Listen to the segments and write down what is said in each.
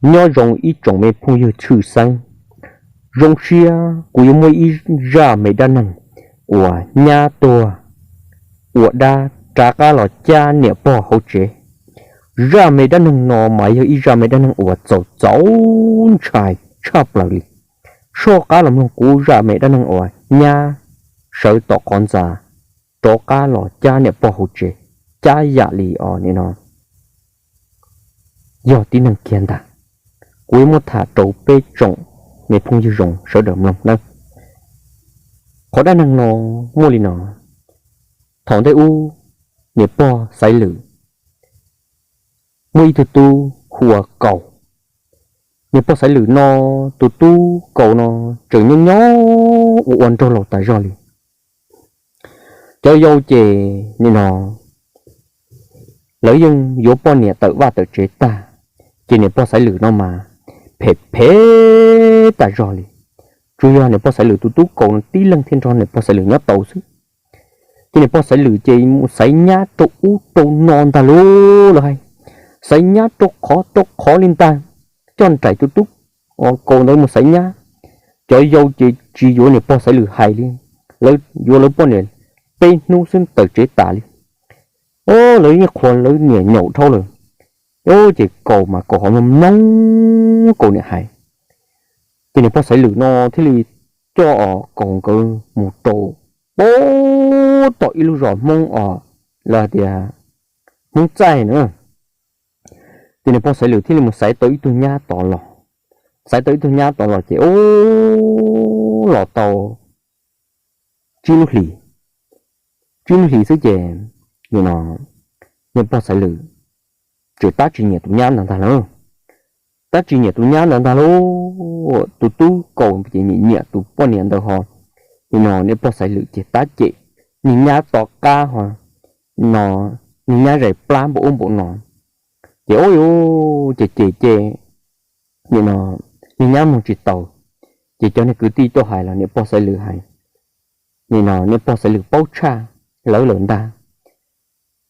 Nyob zoo ib tsoom me phooj ywg tshwj xeeb, zoo siab kuv yuav muaj ib zaj me dab neeg uas nyab tuag ua dab rov qab los cab niam pog hauv tsev. Zaj me dab neeg no mas yog ib zaj me dab neeg uas txaus txaus ntshai tshaj plaws li. Soj qab los mloog kuv zaj me dab neeg uas nyab sawv tom qhov ntxa rov qab los cab niam pog hauv tsev, cab yam li os nim no yog tib neeg kiag ntag. Kuv yuav muab tham rau peb tsoom me phooj ywg zoo sawv daws mloog nawb. Qhov dab neeg no muaj li no: thaum ntej ub, niam pog Xaiv Lwm muaj ib tug tub hu ua Kaus. Niam pog Xaiv Lwm no, tus tub Kaus no tseem nyob nyob ua ua nraug laus tas zog li. Cov yau ces nim no lawv yeej yuav poj niam tawm vaj tawm tsev tag, ces niam pog Xaiv Lwm no mas phem phem tas zog li. Tsuas yog niam pog Xaiv Lwm tus tub Kaus no tib leeg thiaj nrog niam pog Xaiv Lwm nyob tau xwb. Ces niam pog Xaiv Lwm ces mus xaiv nyab rau ub rau no ntag lauj, lawv hais, xaiv nyab rau qhov rau qhov li ntag, coj nraim tus tub Kaus ntawd mus xaiv nyab. Cov yau ces tsis yuav niam pog Xaiv Lwm hais li, lawv yuav lawv poj niam peb hnub xwb tawm tsev tas li. Lawv yeej qhuas lawv niam nyaum dhau lawm. Ces Kaus mas Kaus ho mloog mloog Kaus niam hais. Ces niam pog Xaiv Lwm no thiaj li coj Kaus nkawd mus rau pem tom ib lub zos Hmoob os, lawv hais tias Hmoob Txaij na. Ces niam pog Xaiv Lwm thiaj li mus xaiv tau ib tug nyab tod los. Xaiv tau ib tug nyab tod los ces ub, los tau tsib lub hlis, tsib lub hlis xwb ces nim no niam pog Xaiv Lwm tseem tab tsis nyiam tus nyab ntawd ntag lauj. Tab tsis nyiam tus nyab ntawd ntag lauj. Tus tub Kaus ces nyiam nyiam tus poj niam ntawd ho, nim no niam pog Xaiv Lwm ces tab cem niag nyab tom qab ho, no niag nyab zais plab npaum ub npaum no. Ces ub, ces ces ces nim no niag nyab mloog tsis tau. Ces cov niag kwv tij tuaj hais los niam pog Xaiv Lwm hais, nim no niam pog Xaiv Lwm paub tshaj lawv lawm ntag.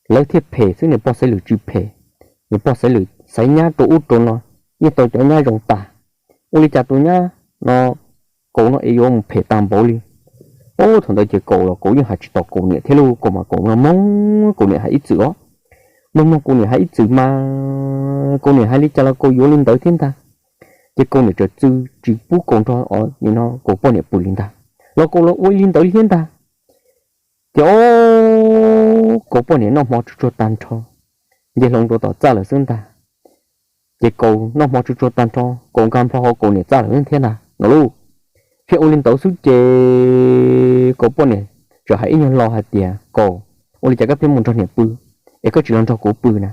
Lawv thiaj phem xwb, niam pog Xaiv Lwm tsis phem. Niam pog Xaiv Lwm xaiv nyab rau ub rau no, yeej tau cov nyab zoo tas. Ua li cas tus nyab no, Kaus no es yuav mus phem tag npaum li. Ub, thaum ntawd ces Kaus los Kaus yeej hais tsis tau Kaus niam thiab lauj, Kaus mas Kaus mloog mloog Kaus niam hais ib txwm os. Mloog mloog Kaus niam hais ib txwm mas Kaus niam hais li cas los Kaus yuav li ntawd thiab ntag. Ces Kaus niam txawm txwv tsis pub Kaus nrog os, nim no Kaus poj niam pw li ntag, los Kaus los ua li ntawd thiab ntag. Ces ub, Kaus poj niam noj hmo tsuag tsuag tag nrho, nce hlo rau tom txaj lawm xwb ntag. Ces Kaus noj hmo tsuag tsuag tag nrho, Kaus nkag nplho hauv Kaus niam txaj lawm thiab ntag no lauj. Thiaj ua li ntawd xwb ces Kaus poj niam txawm hais ib nyuag lo hais tias, Kaus, ua li cas koj pheej mus nrog niam pw, es koj tsis los nrog kuv pw na?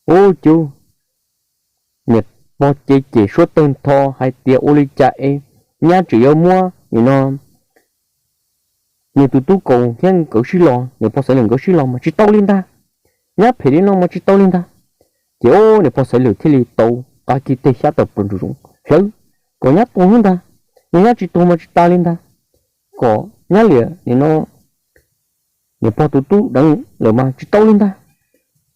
Ub, cub, niam pog ces ces suab tawg ntho hais tias ua li cas es nyab tseem yuav muab nim no nws tus tub Kaus thiab nkawd sib los, niam pog Xaiv Lwm nkawd sib los mas tsis tau li ntag. Nyab phem li no mas tsis tau li ntag. Ces ub, niam pog Xaiv Lwm thiaj li tau qab kiag tej xyab tawm plaws ntsum zoov hlawv kom nyab tuag xwb ntag. Yog nyab tsis tuag mas tsis tas li ntag. Kom nyab liam nim no niam pog tus tub deev lawm mas tsis tau li ntag.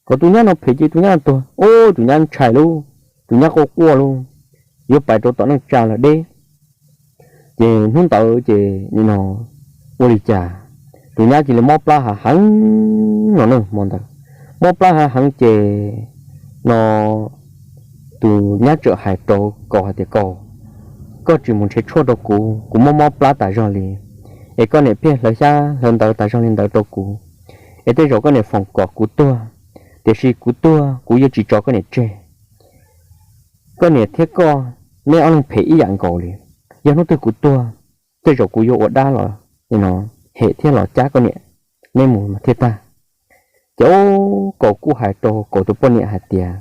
Kom tus nyab no phem ces tus nyab no tuag. Ub, tus nyab ntshai lauj, tus nyab quaj quaj lauj, yuav pais rau tom neej tsa lawm deb. Ces hnub ntawd ces nim no ua li cas tus nyab cia li mob plab hav heev no na. Hmo ntawd mob plab hav heev ces no tus nyab txawm hais rau Kaus hais tias, Kaus, koj tsis mus nrhiav tshuaj rau kuv, kuv mob mob plab tas zog li, es koj niam pheej hlawv xyab hlawv ntawv tas zog li ntawd rau kuv, es tej zaum koj niam foom kom kuv tuag, tiam sis kuv tuag kuv yuav tsis tso koj niam tseg. Koj niam thiab koj, neb ob leeg phem ib yam nkaus li. Yog hnub twg kuv tuag, tej zaum kuv yuav ua dab los hem thiab los cab koj niam neb mus mas thiaj tag. Ces ub, Kaus kuj hais rau Kaus tus poj niam hais tias,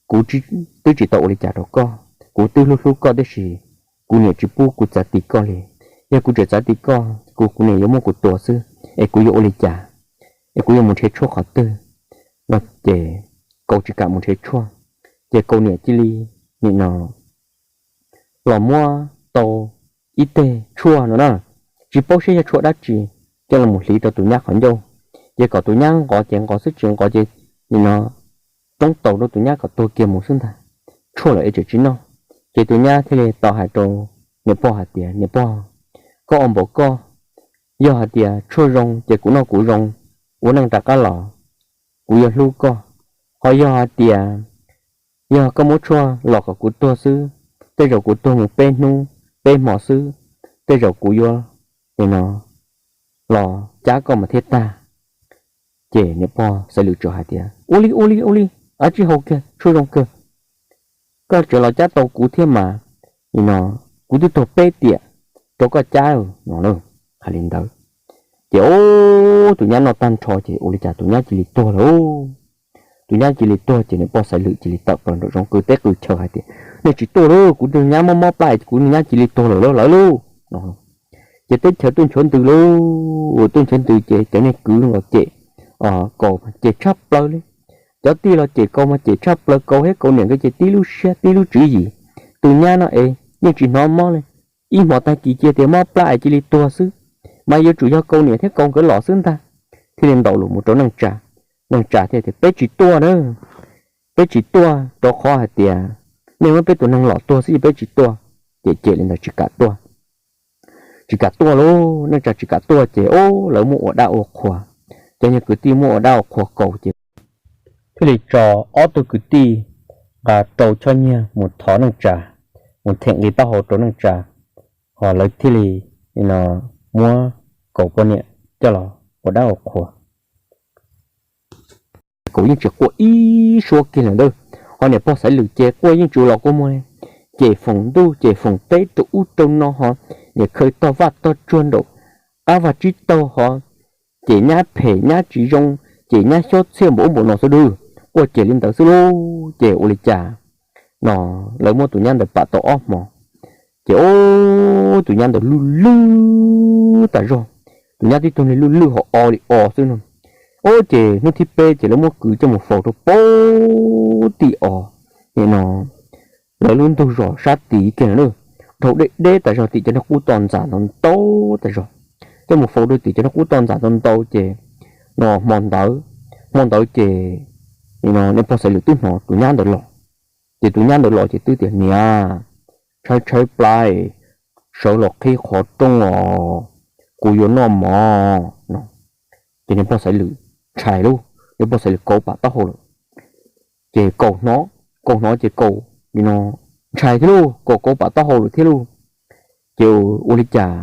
kuv twb tsis tau ua li cas rau koj, kuv twb hlub hlub koj tiam sis kuv niam tsis pub kuv txav ti koj li. Yog kuv tseem txav ti koj, kuv kuv niam yuav muab kuv tua xwb, es kuv yuav ua li cas? Es kuv yuav mus nrhiav tshuaj qhov twg? No ces Kaus tsis kam mus nrhiav tshuaj, ces Kaus niam cia li nim no los muab tau ib teg tshuaj no na, tsis paub seb yog tshuaj dab tsi, coj los hliv rau tus nyab qhov ncauj, ces kom tus nyab nqos ces nqos xwb, tsis nqos ces nim no roob taus rau tus nyab kom tuag kiag mus xwb ntag. tshuaj lawm es tseem tsis noj. Ces tus nyab thiaj li tau hais rau niam pog hais tias, Niam pog, koj ua npaum koj, yog hais tias tshuaj zoo ces kuv noj kuv zoo, ua neej rov qab los, kuv yuav hlub koj. Ho yog hais tias yog koj muab tshuaj los kom kuv tuag xwb, tej zaum kuv tuag mus peb hnub peb hmo xwb, tej zaum kuv yuav, no, los cab koj mas thiaj tag. Ces niam pog Xaiv Lwm tsuas hais tias, Ua li, ua li, ua li, ab tsis hau kiag, tshuaj zoo kawg. Koj tseem los cab tau kuv thiab mas, no, kuv twb tuag peb tiam rau koj cab no. Hais li ntawd, ces ub, tus nyab noj tag nrho ces ua li cas tus nyab cia li tuag lawm. Tus nyab cia li tuag ces niam pog Xaiv Lwm cia li tawm plaws nraum zoov qw teb qw chaw hais tias, Nej tsis tuaj lauj, kuv tus nyab mob mob plab es kuv nyab cia li tuag lawm lauj lawv lauj, no. Ces teb chaws tuaj nchuav ntws lauj, tuaj nchuav ntws ces cov niag kwv los cem Kaus cem tshaj plaws li. Cov tij los cem Kaus mas cem tshaj plaws, Kaus thiab Kaus niam nkawd ces tib lub siab tib lub tswv yim. Tus nyab no es yeej tsis hnov mob li, ib hmos tag kis cia tias mob plab es cia li tuag xwb, mas yuav tsum yog Kaus niam thiab Kaus nkawd los xwb ntag. Thiaj li ntaus lus mus rau neej tsa, neej tsa thiaj tias, Peb tsis tuaj na, peb tsis tuaj rau qhov hais tias nej muab peb tus neeg los tuag xwb ces peb tsis tuaj. Ces cem li ntawd tsis kam tuaj. Tsis kam tuaj lauj, neej tsa tsis kam tuaj ces ub, lawv muab ua dab ua qhua. Cov niag kwv tij muab ua dab ua qhua Kaus ces thiaj li tso ob tug kwv tij nqa rau choj nyiaj mus thov neej tsa, mus them nqi taub hau rau neej tsa, ho lawv thiaj li, no, muab Kaus poj niam coj los ua dab ua qhua. Kaus yeej tsis quaj ib suab kiag li ntawd, ho niam pog Xaiv Lwm ces quaj yeej tsis los kua muag li. Ces foom ntuj ces foom teb rau ub rau no ho niam khawb tog vaj tog tsuag nraum qab vaj tsib taug ho ces nyab phem nyab tsis zoo, ces nyab xyob txhiaj npaum ub npaum no xwb dwb, quaj ces li ntawd xwb lauj. Ces ua li cas no lawv muab tus nyab ntawd pam tau ob hmo, ces ub, tus nyab ntawd lwj lwj tas zog. Tus nyab tib tug li lwj lwj ho o li o xwb no. Ub, ces hnub thib peb ces lawv muab kwv coj mus faus rau pem tim os, no, lawv lub ntug zos sab tid kiag no, dhau deb deb tas zog tim cov niag qub toj ntxas ntau ntau tas zog, coj mus faus rau tim cov niag qub toj ntxas ntau ntau ces, no, hmo ntawd, hmo ntawd ces, no, niam pog Xaiv Lwm twb hnov tus nyab ntawd los. Ces tus nyab ntawd los ces twb tias, Niam, tshaib tshaib plab, sawv los qhib qhov rooj os, kuv yuav noj mov, no. Ces niam pog Xaiv Lwm ntshai lauj, niam pog Xaiv Lwm kauv pam taub hau lawm. Ces Kaus hnov, Kaus hnov ces Kaus, no, ntshai thiab lauj, Kaus kauv pam taub hau lawm thiab lauj. Ces ua li cas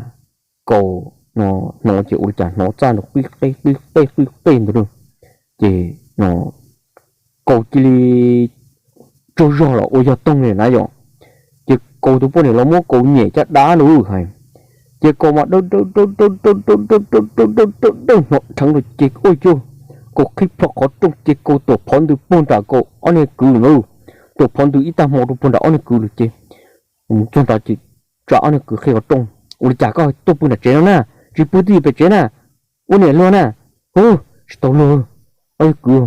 Kaus, no, hnov ces ua li cas hnov txaj nrov qij qej qij qej qij qej ntawd lauj. Ces, no, Kaus cia li tsaug zog los ua yog toog li na yom. Ces Kaus tus poj niam los muab Kaus nyem caj dab lauj hais. Ces Kaus mas dawb dawb dawb dawb dawb dawb dawb dawb dawb dawb dawb dawb hnov dheev lawm ces ua cas Kaus qhib plho qhov rooj ces Kaus tuam phov ntws puag nram Kaus ob niag kwv lawm. Tuam phov ntws ib tag hmo rau puag nram ob niag kwv lawm ces mus txog nrad ces tsa ob niag kwv qhib qhov rooj. Ua li cas koj tuaj pw nram tsev no na? Tsis pw twj ywm pem tsev na, ua niam luag na. Hu, tsis tau luag. Ob niag kwv,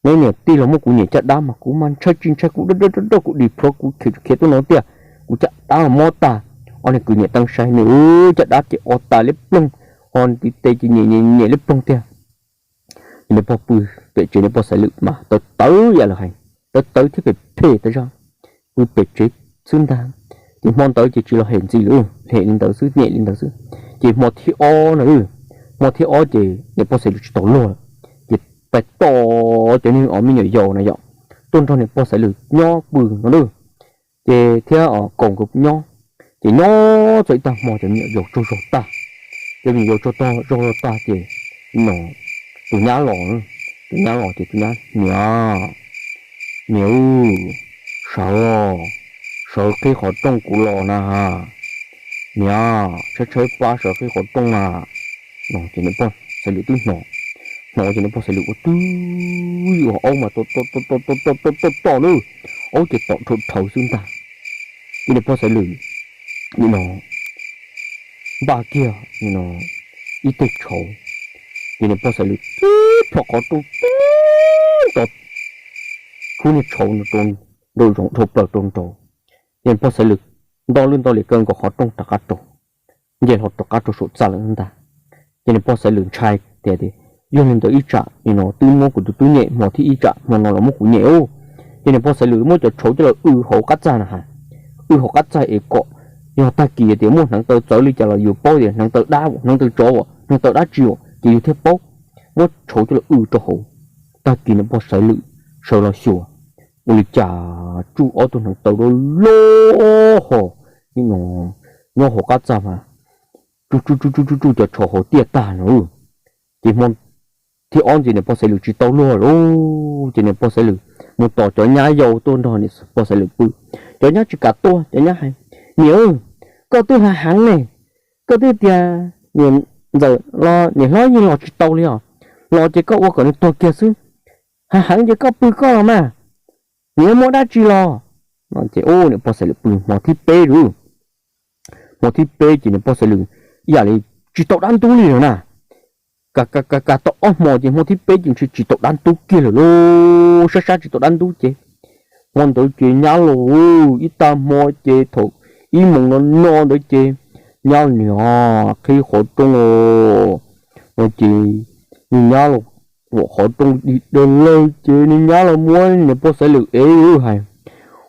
neb niam tij los muab kuv nyem caj dab mas kuv mas ntshai tsis ntshai kuv dawb dawb dawb dawb kuv dim plhuav kuv khiav khiav tuaj no tiag. Kuv caj dab mob tag. Ob niag kwv nyem teeb saib nws caj dab ces o tas liab ploog, ho ntiv tes ces nyem nyem nyem liab ploog tiag. Ces niam pog pw pem tsev, niam pog Xaiv Lwm mas tawv tawv ib yam lawv hais, tawv tawv thiab phem phem tas zog, pw pem tsev xwb ntag. Ces hmo ntawd ces tsis los hem ntxiv lawm, hem li ntawd xwb, nyem li ntawd xwb. Ces hmo thib ob no, hmo thib ob ces niam pog Xaiv Lwm tsis tau luag lawm, ces pais tos cov niag me nyuam yaus na yom, tuaj nrog niam pog Xaiv Lwm nyob pw no na. Ces thiab Kaus nkawd nyob, ces nyob txog ib tag hmo cov me nyuam yaus tsaug zog tag. Cov me nyuam yaus tsaug zog tag ces, no, tus nyab los, tus nyab los ces tus nyab, Niam, niam, sawv, sawv qhib qhov rooj kuv los na. Niam, tshaib tshaib plab sawv qhib qhov rooj na. No ces niam pog Xaiv Lwm twb hnov, hnov ces niam pog Xaiv Lwm ua twb ywm aub mas tom tom tom tom tom tom tom tom lawm, aub ces tom dhau dhawv xwb ntag. Ces niam pog Xaiv Lwm nim no npaj kiag nim no ib teg tshauv, ces niam pog Xaiv Lwm tib plho qhov rooj tib nto khub niag tshauv nraum zoov dhau plaws rau nraud. Ces niam pog Xaiv Lwm nto lwj nto liam kaw nkaus qhov rooj rov qab rau, nce hlo rov qab rau saum txaj lawm ntag. Ces niam pog Xaiv Lwm ntshai tias, Yog li ntawd ib tsam nim no twb muab kuv tus tub nyem hmo thib ib tsam hmo no los muab kuv nyem ub. Ces niam pog Xaiv Lwm muab cov tshauv coj los w hauv qab txaj na has, w hauv qab txaj es kom yog tag kis tias muaj hneev taw txawv li cas los yus paub tias hneev taw dab, hneev taw tsov, hneev taw dab tsi ces yus thiaj paub. Muab tshauv coj los w rau hauv, tag kis niam pog Xaiv Lwm sawv los xyuas, ua li cas tsuj ob tug hneev taw loj loj ho nyob hauv qab txaj mas tsuj tsuj tsuj tsuj cov tshauv hauv tiaj tag no. Ces hmo thib ob ntxiv niam pog Xaiv Lwm tsis tau luag lawm, ces niam pog Xaiv Lwm mus tos cov nyab yau tuaj nrog niam pog Xaiv Lwm pw. Cov nyab tsis kam tuaj, cov nyab hais, Niam, koj twb hav heev ne, koj twb tias niam ntxawm los niam hlob yeej los tsis tau li os, los ces koj ua kom nws tuag kiag xwb. Hav heev ces koj pw koj los mas, niam muaj dab tsi los. Ces niam pog Xaiv Lwm pw hmo thib peb lawm. Hmo thib peb ces niam pog Xaiv Lwm ib yam li tsis tau dab ntub li lawm na. Ka ka ka tau ob hmo ces hmo thib peb ces ntshe tsis tau dab ntub kiag lawm lauj, sab sab tsis tau dab ntub ces hmo ntawd ces nyab los ib tag hmo ces thaum ib moos no no ntawd ces nyab los niam qhib qhov rooj os, no ces nws nyab los quam qhov rooj dim dawg lawg ces nws nyab los muab niam pog Xaiv Lwm ev hais,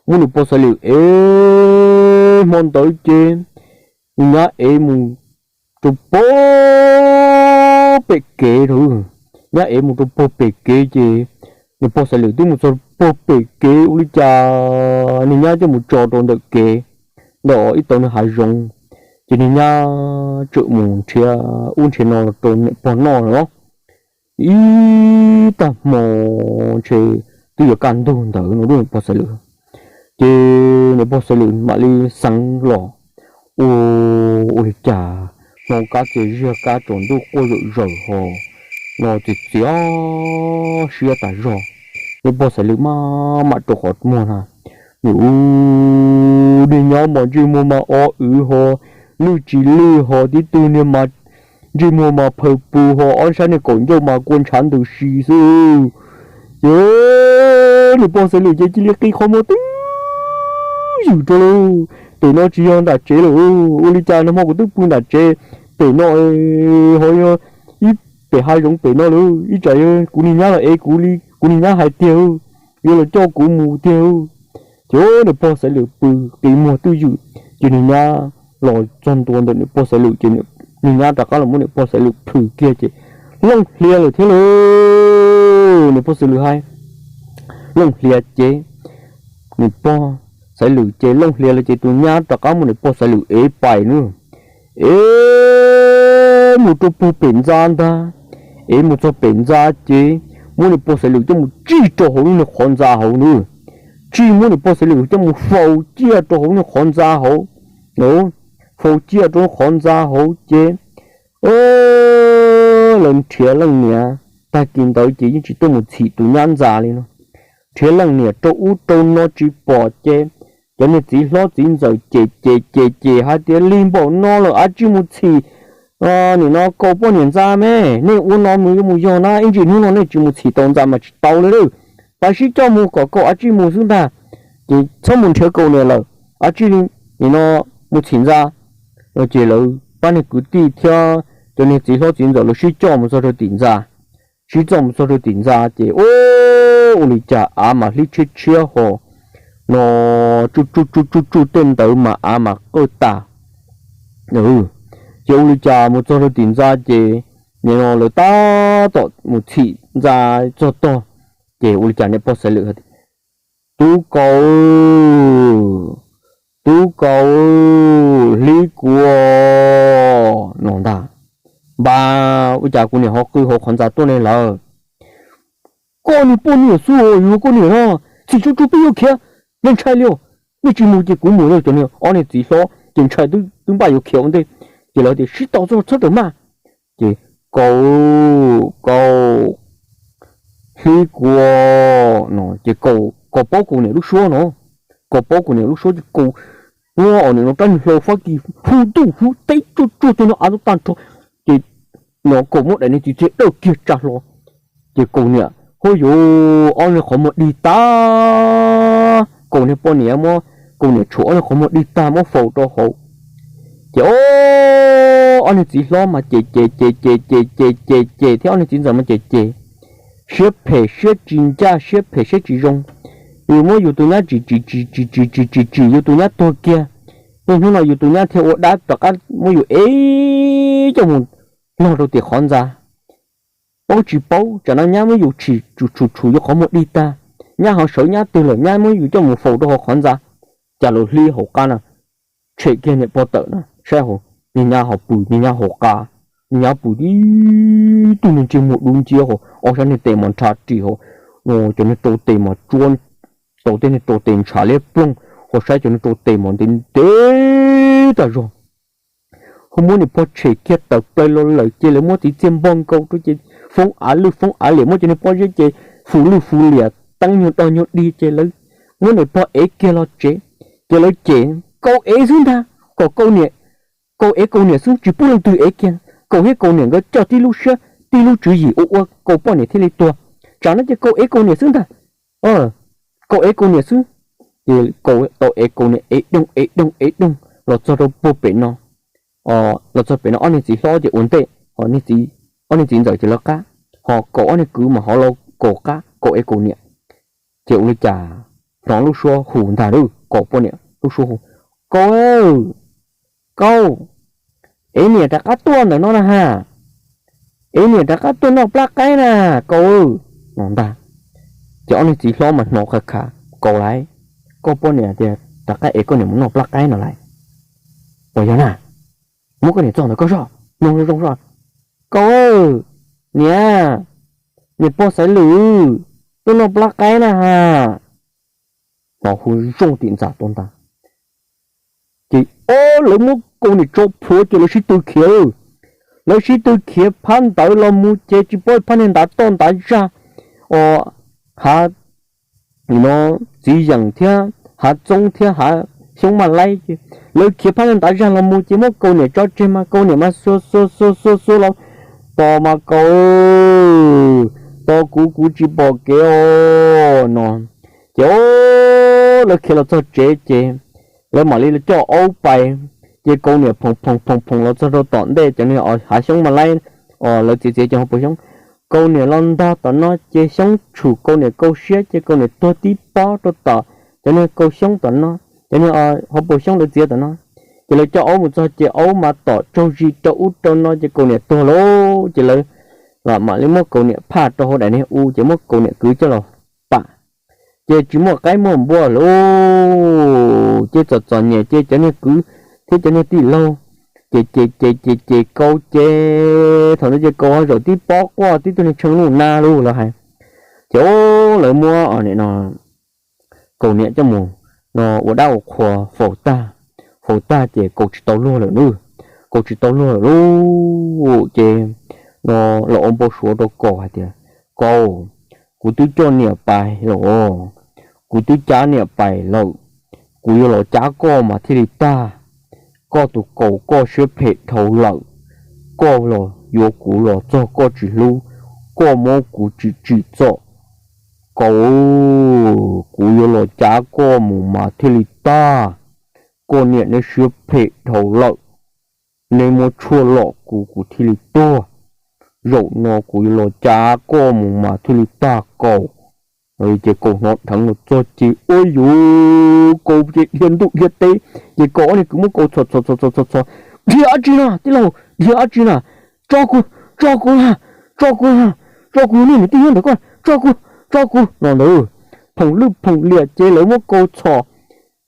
muab niam pog Xaiv Lwm ev hmo ntawd ces nws nyab ev mus rau puag pem kev rau, nyab ev mus rau puag pem kev ces niam pog Xaiv Lwm twb mus txog puag pem kev ua li cas nws nyab coj mus tso rau ntawm kev, ntawm ib tauv nws hav zoov, ces nws nyab txawm mus nrhiav ub nrhiav no rau niam pog noj no. Ib tag hmo ntshe twb yuav kaj ntug ntawd no niam pog Xaiv Lwm, ces niam pog Xaiv Lwm mam li xeev los ua, ua li cas hnov kab txias ziag kab tsaus ntuj quaj zawm zaws ho no txias txias siab tas zog. Niam pog Xaiv Lwm maj mam rau qhov muag na, nws ub, niag nyab mas ntsej muag mas o wv ho, lwj tsis lwj ho, tib tug niag mas ntsej muag mas phaw pw ho, ob sab niag kaum ncauj mas kua ntshav ntws si xwb. Ces niam pog Xaiv Lwm ces cia li qi qhov muag twb ywm rau lauj, pem no tsis yog nram tsev lawm, ua li cas nag hmo kuv twb pw nram tsev, pem no ho yog ib pem hav zoov pem no lawm, ib tsam yog kuv niag nyab los ev kuv li kuv niag nyab hais tiag, yuav los coj kuv mus tiag. Ces niam pog Xaiv Lwm pw qi muag twb ywm, ces niag nyab los txog ntua ntawm niam pog Xaiv Lwm ces niag nyab rov qab los muab niam pog Xaiv Lwm plhws kiag ces looj hlias lawm thiab lauj. Niam pog Xaiv Lwm hais looj hlias ces niam pog Xaiv Lwm ces looj hlias lawm ces tus nyab rov qab muab niam pog Xaiv Lwm ev pais na, ev mus rau puag pem ntxa ntag, ev mus txog pem ntxa ces muab niam pog Xaiv Lwm coj mus tsij rau hauv lub niag qhov ntxa hauv na, tsij muab niam pog Xaiv Lwm coj mus faus ciaj rau hauv lub niag qhov ntxa hauv, faus ciaj rau lub qhov ntxa hauv ces lawv nrhiav leej niam, tag kis ntawd ces yeej tsis tuaj mus txhim tus nyab ntxa li no, nrhiav leej niam rau ub rau no tsis pom ces cov niag txiv hlob txiv ntxawm ces ces ces ces hais tias lig npaum no lawm av tsij mus txhim nim no Kaus poj niam ntxa me, nej ua no mus yuav mus yog na, ib ntsis hnub no nej tsis mus txhim tau ntxa mas tsis tau li lawm, pab sib coj mus kom Kaus av tsij mus xwb ntag, ces txhob mus nrhiav Kaus niam lawm, av tsij li nim no mus txhim ntxa. Ces lawv pab niag kwv tij thiab cov niag txiv hlob txiv ntxawm lawv sib coj mus txog rau tim ntxa, sib coj mus txog rau tim ntxa ces ua li cas av mas hlib tshiab tshiab ho no tsuj tsuj tsuj tsuj tej ntawd mas av mas qawj tas. Ces ua li cas mus txog rau tim ntxa ces nim no lawv tab tom mus txhim ntxa txog tog, ces ua li cas niam pog Xaiv Lwm, Tub Kaus, Tub Kaus, hlib kuv no ntag. Npab, ua cas kuv niam ho qw hauv qhov ntxa tuaj ne lawm? Koj niag poj niam xwb, yus koj niam no, txhim tsuj tsuj peb yuav khiav, nej ntshai li os. Nej tsis mus ces kuv mus, cov niag ob niag txiv hlob ces ntshai twb npaj yuav khiav ua ntej, ces lawv tias sib tau txog txhob rawm maj. Ces Kaus, Kaus, hlib kuv no ces Kaus paub Kaus niam lub suab no, Kaus paub Kaus niam lub suab ces Kaus muab os nim no rab niag hlau fab kis hu ntuj hu teb tsuj tsuag cov niag av tag nrho, ces no Kaus muab daim niag txiv txiag dawj kiag tsa hlo, ces Kaus niam, huab yuv, ob niag qhov muag dig tag, Kaus niag poj niam muab Kaus niam tshuam ob niag qhov muag dig tag muab faus rau hauv. Ces ob niag txiv hlob mas ces ces ces ces ces ces ces thiab ob niag txiv ntxawm mas ces ces, siab phem siab tsis ncaj siab phem siab tsis zoo. Yus muab yus tus nyab tsim tsim tsim tsim tsim tsim tsim tsim yus tus nyab tuag kiag. Niaj hnub no yus tus nyab thiaj ua dab rov qab muab yus ev coj mus log rau tim qhov ntxa. Paub tsis paub, tsam no nyab muab yus tshum tshum tshum yuav qhov muag dig tag, nyab ho sawv nyab twg lawm, nyab muab yus coj mus faus rau hauv qhov ntxa. Cas los hli hauv qab na, tshem kiag niam pog tawm na, saib hauv, niag nyab ho pw, niag nyab hauv qab, niag nyab pw tib tug niag ntsej muag dub nciab hauv, ob sab niag tes mas nrhav ris hauv, cov niag rau tes mas tsuab, tau tej niag rau tes ntshav liab ploog, ho saib cov niag rau tes mas ntev ntev tas zog. Ho muab niam pog tshem kiag tawm plaws los lawm ces lawv muab txiv txiag npog nkaus rau ces foob av lwj foob av liam, muab cov niag pob zeb ces fus lwj fus liam, teeb nyuag dog nyuag dig ces lawv muab niam pog ev kiag los tsev. Ces lawv cem, Kau ev xwb ntag, kom kau niam, kau ev kau niam xwb, tsis pub leej twg ev kiag. Kau thiab kau niam nkawd coj tib lub siab tib lub tswv yim ua ua kau poj niam thiaj li tuag. Tsam no ces kau ev kau niam xwb ntag. Kau ev kau niam xwb. Ces kau tau ev kau niam ev doog ev doog ev doog los txog rau puag pem no. Los txog pem no ob niag txiv hlob ces ua ntej, ob niag txiv ntxawm ces lawv qab, ho kau ob niag kwv mas ho los kau qab kau ev kau niam. Ces ua li cas hnov lub suab hu ntag lauj, kau poj niam lub suab hu, Kau, kau, ev niam rov qab tuaj ntawm no na ha, ev niam rov qab tuaj noj plab qaib na, kau, no ntag. Ces ob niag txiv hlob mas hnov khav khav, Kau lauj, koj poj niam tias rov qab ev koj niam mus noj plab qaib no lauj. Puas yog na? Muab koj niam txog ntawm koj zoj, mloog zoo zoo zoj. Kau, niam, niam pog Xaiv Lwm tuaj noj plab qaib na ha. Hnov hu zoo tim ntxa tuaj ntag. Ces ob lawv muab kau niam tso plhuav ces lawv sib tw khiav. Lawv sib tw khiav phab ntawd los mus ces tsis paub phab niag ntav toj ntav zaj, o, hav no, txiv yeem thiab hav txoob thiab hav xyoob maj laib ces lawv khiav phab niag ntav zaj los mus ces muab kau niam tso tseg mas kau niam mas xuas xuas xuas xuas xuas los, Tos mas kau, tos kuv, kuv tsis pom kev os, no. Ces o, lawv khiav los txog tsev ces lawv mam li coj aub pais. Ces kau niam phoom phoom phoom phoom los txog rau tom ntej cov niag hav xyoob maj laib, o, lawv txiav txiav cov hauv paus xyoob. Kau niam los ntog tom no ces xyoob tshum kau niam kau siab ces kau niam tuag tib pob rau tom cov niag kau xyoob tom no, cov niag hauv paus xyoob lawv txiav tom no. Ces lawv coj aub mus txog ces aub mas tom tsaug zis rau ub rau no ces kau niam tuag lauj. Ces lawv mam li muab kau niam phaj rau hauv daim niag u ces muab kau niam kwv coj los pam. Ces tsis muaj qaib muaj npua lauj, ces txom txom nyem ces cov niag kwv thiab cov niag tij laug ces ces ces ces ces kau ces thaum ntawd ces kau ho zaum tib pob quaj tib tug niag tshee nuj nab lauj lawv hais. Ces o, lawv muab no kau niam coj mus no ua dab ua qhua faus tag. Faus tag ces kau tsis tau luag lawm nawb, kau tsis tau luag lawm lauj. Ces no lawv ua npau suav rau kau hais tias, Kau, kuv twb coj niam pais lawm, kuv twb cab niam pais lawm, kuv yuav los cab koj mas thiaj li tag. Koj tus kau koj siab phem dhau lawm, koj los yuav kuv los txog koj tsis hlub, koj muab kuv tsim tsim txom. Kau, kuv yuav los cab koj mus mas thiaj li tag. Koj niam neb siab phem dhau lawm, neb muab tshuaj lom kuv kuv thiaj li tuag. Zaum no kuv yuav los cab koj mus mas thiaj li tag kau. Ces kau hnov dheev los txog ces ua yuv kau ces dhia ntuj dhia teb. Ces kau ob niag kwv muab kau txhom txhom txhom txhom txhom, Dhia dab tsi na tij laug, dhia dab tsi na? Tso kuv, tso kuv na, tso kuv na, tso kuv, nej niam tij nyob ntawm koj, tso kuv, tso kuv, no ntawd. Phoom lwj phoom liam ces lawv muab kau txhom.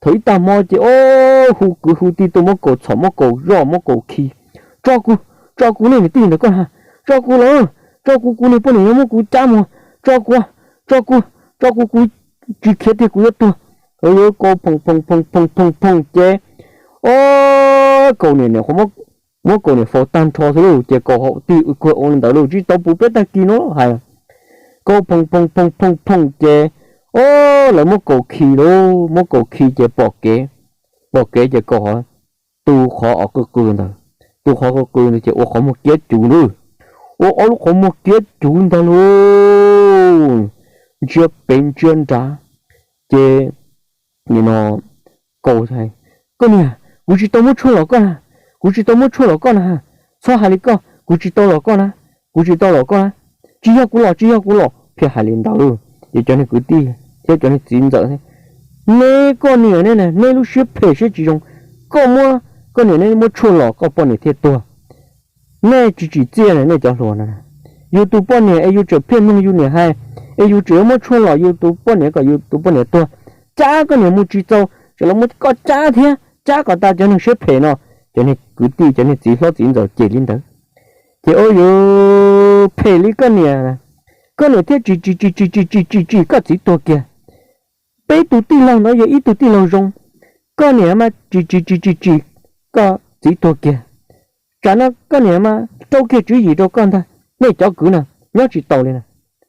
Thaum ib tag hmo ces o, hu kwv hu tij tuaj muab kau txhom, muab kau zoj, muab kau khi. Tso kuv, tso kuv, nej niam tij ntawm koj na, tso kuv lawm, tso kuv, kuv niag poj niam yuav muab kuv cab mus, tso kuv, tso kuv, tso kuv, kuv tsis khiav tiag kuv yuav tuag. Lawv yuav kau phoom phoom phoom phoom phoom ces o, kau niam niam qhuav muab kau niam faus tag nrho xwb lauj. Ces kau hauv tig ua kuag ua li ntawd lauj, tsis tau puv peb tag kis no hais. Kau phoom phoom phoom phoom phoom ces o, lawv muab kau khi lauj, muab kau khi ces pom kev, pom kev ces kau hov tu qhov qw qw ntawd, tu qhov qw qw ntawd ces ua qhov muag kiab cuv ntag, ua ob lub qhov muag kiab cuv ntag lauj, ntsiab pem ntsiab nrad. Ces nim no kau hais, Koj niag, kuv tsis tau muab tshuaj lom koj na, kuv tsis tau muab tshuaj lom koj na, txhob hais li koj, kuv tsis tau lom koj na, kuv tsis tau lom koj na, tsis yog kuv lom, tsis yog kuv lom, thiaj hais li ntawd lauj. Ces cov niag kwv tij Ces cov niag txiv ntxawm, neb koj niam ne, neb lub siab phem siab tsis zoo, koj muab, koj niam neb muab tshuaj los koj poj niam thiaj tuag. Nej tsis tsim txiaj nej cov hluas no. Yus tus poj niam es yus tseem pheej mloog yus niam hais, es yus tseem yuav muab tshuaj los yus tus poj niam kom yus tus poj niam tuag. Cab koj niam mus tsis txaus tseem los muab koj cab thiab, cab kom tas cov neeg siab phem no. Cov niag kwv tij cov niag txiv hlob txiv ntxawm cem li ntawd. Ces ua yuav phem li koj niam, koj niam thiaj tsis tsis tsis tsis tsis tsis tsis tsis koj txiv tuag kiag. Peb tus tij laug ntawd yog ib tug tij laug zoo, koj niam mas tsis tsis tsis tsis tsis koj txiv tuag kiag. Tsam no koj niam mas rau kiag tswv yim rau koj ntag. Nej cov kwv na, nyob tsis tau li na.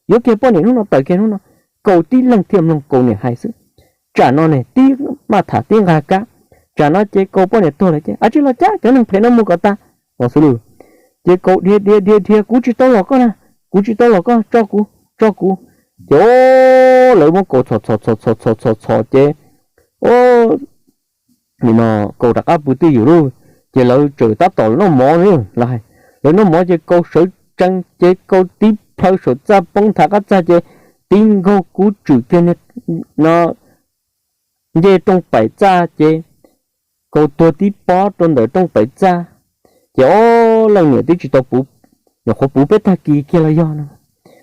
Yuav kiag poj niam hnub no tawm kiag hnub no. Kaus tib leeg thiaj mloog Kaus niam hais xwb. Tsam no ne tib maj tham tib nqa kab. Tsam no ces Kaus poj niam tuag lawm ces a tsis los cab cov neeg phem no mus kom tas. Los xwb lus. Ces Kaus dhia dhia dhia dhia, kuv tsis tau los koj na, kuv tsis tau los koj, tso kuv, tso kuv. Ces lawv muab Kaus txhos txhos txhos txhos txhos txhos ces, o, nim no Kaus rov qab pw twj ywm lauj. Ces lawv tseem tab tom noj mov, lawv noj mov ces Kaus sawv tsees ces Kaus tib plhaw saum txaj poob nthav qab txaj ces tib nkaug kub tswm kiag no nce rooj paim txaj ces Kaus tuag tib pob rau ntawm rooj paim txaj. Ces ob leej niam tib tsis tau puv, nyuam qhuav puv peb tag kis kiag los yog no,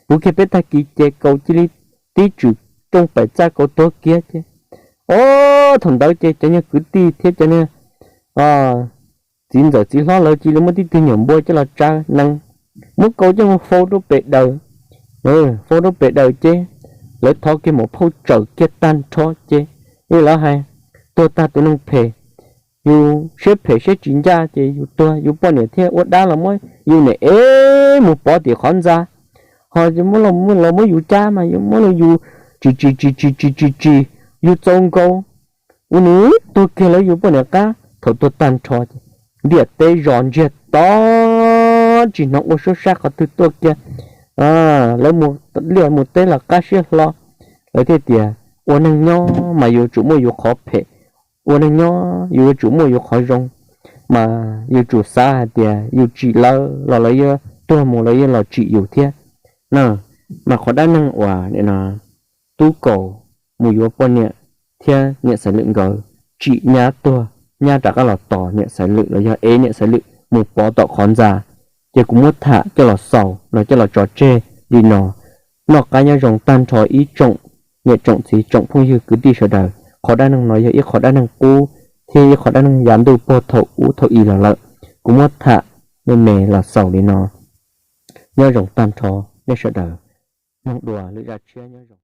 puv kiag peb tag kis ces Kaus cia li tib tswm rooj paim txaj Kaus tuag kiag ces, o, thaum ntawd ces cov niag kwv tij thiab cov niag txiv ntxawm txiv hlob lawv cia li muab tib tug nyuam npua coj los tsa nees, muab Kaus coj mus faus rau pem daws. Faus rau pem daws ces lawv thov kiag maum phauj tsawm kiag tag nrho ces, lawv hais, tuag tag tus neeg phem, yus siab phem siab tsis ncaj ces yus tuag yus poj niam thiaj ua dab los muab yus niam ev mus pov tim qhov ntxa, ho los muab yus cab mas yus muab los yus tsis tsis tsis tsis tsis tsis tsis, yus txaus nkaus. Ua nws tuag kiag lawv yus poj niam qab. Thaum tuag tag nrho ces ntiaj teb zos ntsiag to, tsis hnov ua suab sab qhov twg tuaj kiag. Lawv mus liaj mus teb los qab siab hlo. Lawv thiaj tias ua neeg nyob mas yuav tsum muaj yus qhov phem, ua neeg nyob yus yuav tsum muaj yus qhov zoo, mas yuav tsum xav hais tias yus tsim lawv los lawv yuav tuag mus lawv yuav los tsim yus thiab na. Mas qhov dab neeg uas nim no Tub Kaus mus yuav poj niam thiab niam Xaiv Lwm nkawd tsim nyab tuag, nyab rov qab los tos niam Xaiv Lwm los yog ev niam Xaiv Lwm mus pov tom qhov ntxa, ces kuv muab tham coj los xaus no coj los tso tseg li no. Noj qab nyob zoo tag nrho ib tsoom niam tsoom txiv tsoom phooj ywg kwv tij sawv daws. Qhov dab neeg no yog ib qhov dab neeg qub thiab ib qhov dab neeg yav ntuj puag thaum ub thaum i los lawm. Kuv muab tham me me los xaus li no. Nyob zoo tag nrho nej sawv daws, mloog dua lwm zaj tshiab nyob zoo.